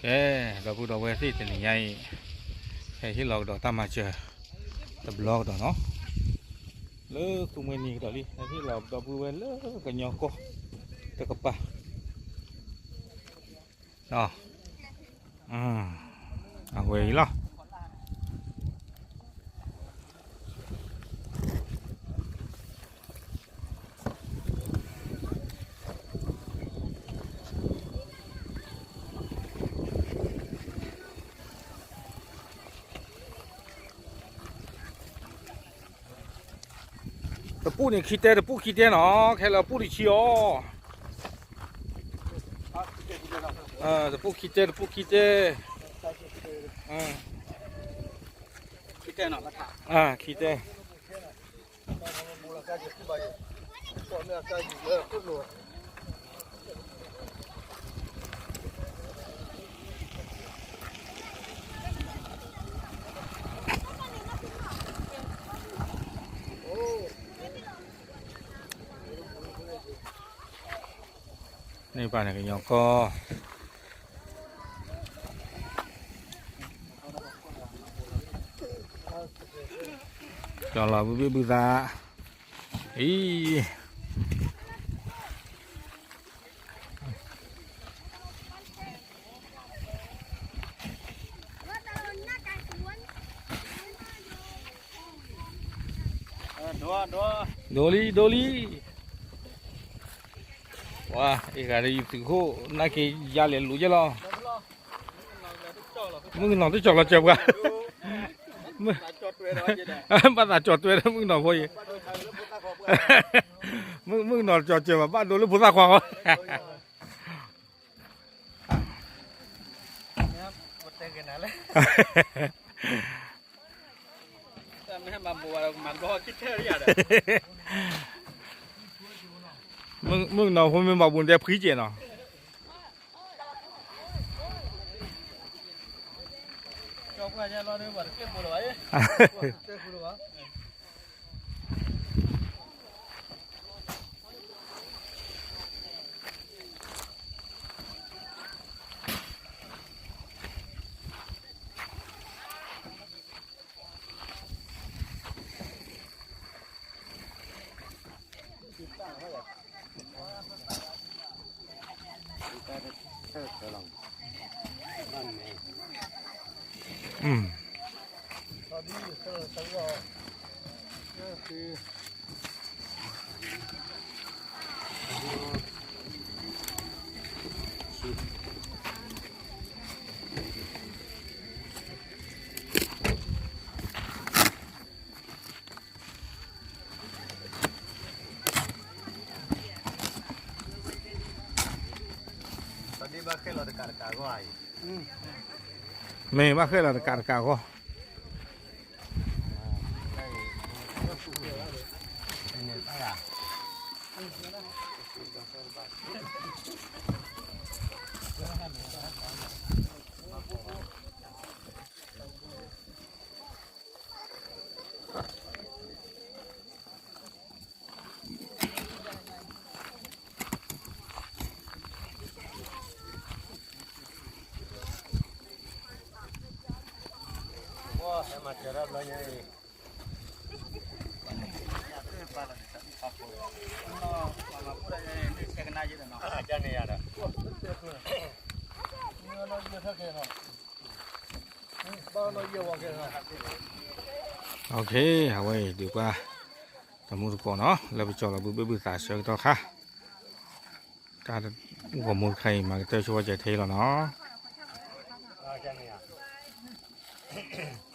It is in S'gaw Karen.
ကဲ, ဒီပုၢ်ဒီဝဲၢ်သ့ၣ်တနံၤညါအံၤ, ဟဲဟ့ၣ်လီၤကဒီးတၢ်မၤစၢၤတဘျီကဒီးနီၤ, လၢသူမှဲနံၤကဒီးလံ ဟဲဟ့ၣ်လီၤဒီပုၢ်ဝဲၢ်လၢကညီကီၢ်တကပၤ, အဝဲအံၤလီၤ. တပူၤန့ၣ်ခံတဲ တပူၤခံတဲနီၤ, ခဲလၢာ်ပူၤတဆံအီၤ, တပူၤခံတဲ တပူၤခံတဲ, ခံတဲ န့ၣ်ပာ်န့ၣ်ကညီကီၢ်, ကၠီလီၤဘုဘ့ၣ်ဘုသး, အံၤ ဒိလံ ဒိလံ, ဝါ အ့ၣ်ဂၤဒီးယသုးခိၣ် နာ်က့ၤယါလဲၤလူၤယဲလီၤ, မုၣ်ကနီၤတကၠီၤလီၤစၢၤပှၤ, ဘၣ်သးကၠီၤတွဲဒီးမုၣ်ကနီၤဖိအံၤ, မုၣ်ကနီၤတကၠီၤစၢၤဘၣ် ဘၣ်ဒိလၢဖိသၣ်ခွါဃီ မုၣ်ကနီၤဖိမ့ၢ်ဘၣ်ဘူးတဲဖှံကဲနီၤ.မ့ၢ်ဘၣ်ဃဲလီၤတကးတကးအဂီၢ်, အဝဲအံၤဒုးပှၤ တမူတကိးနီၤ လၢပကၠီလီၤဘုဘ့ၣ်ဘုသး ဆၢကတီၢ်ခါ, တၢ်ဂီၤမူတခါအံၤ မၤကတၢၢ်ဆိဝဲကဲထဲအံၤလီၤနီၤ.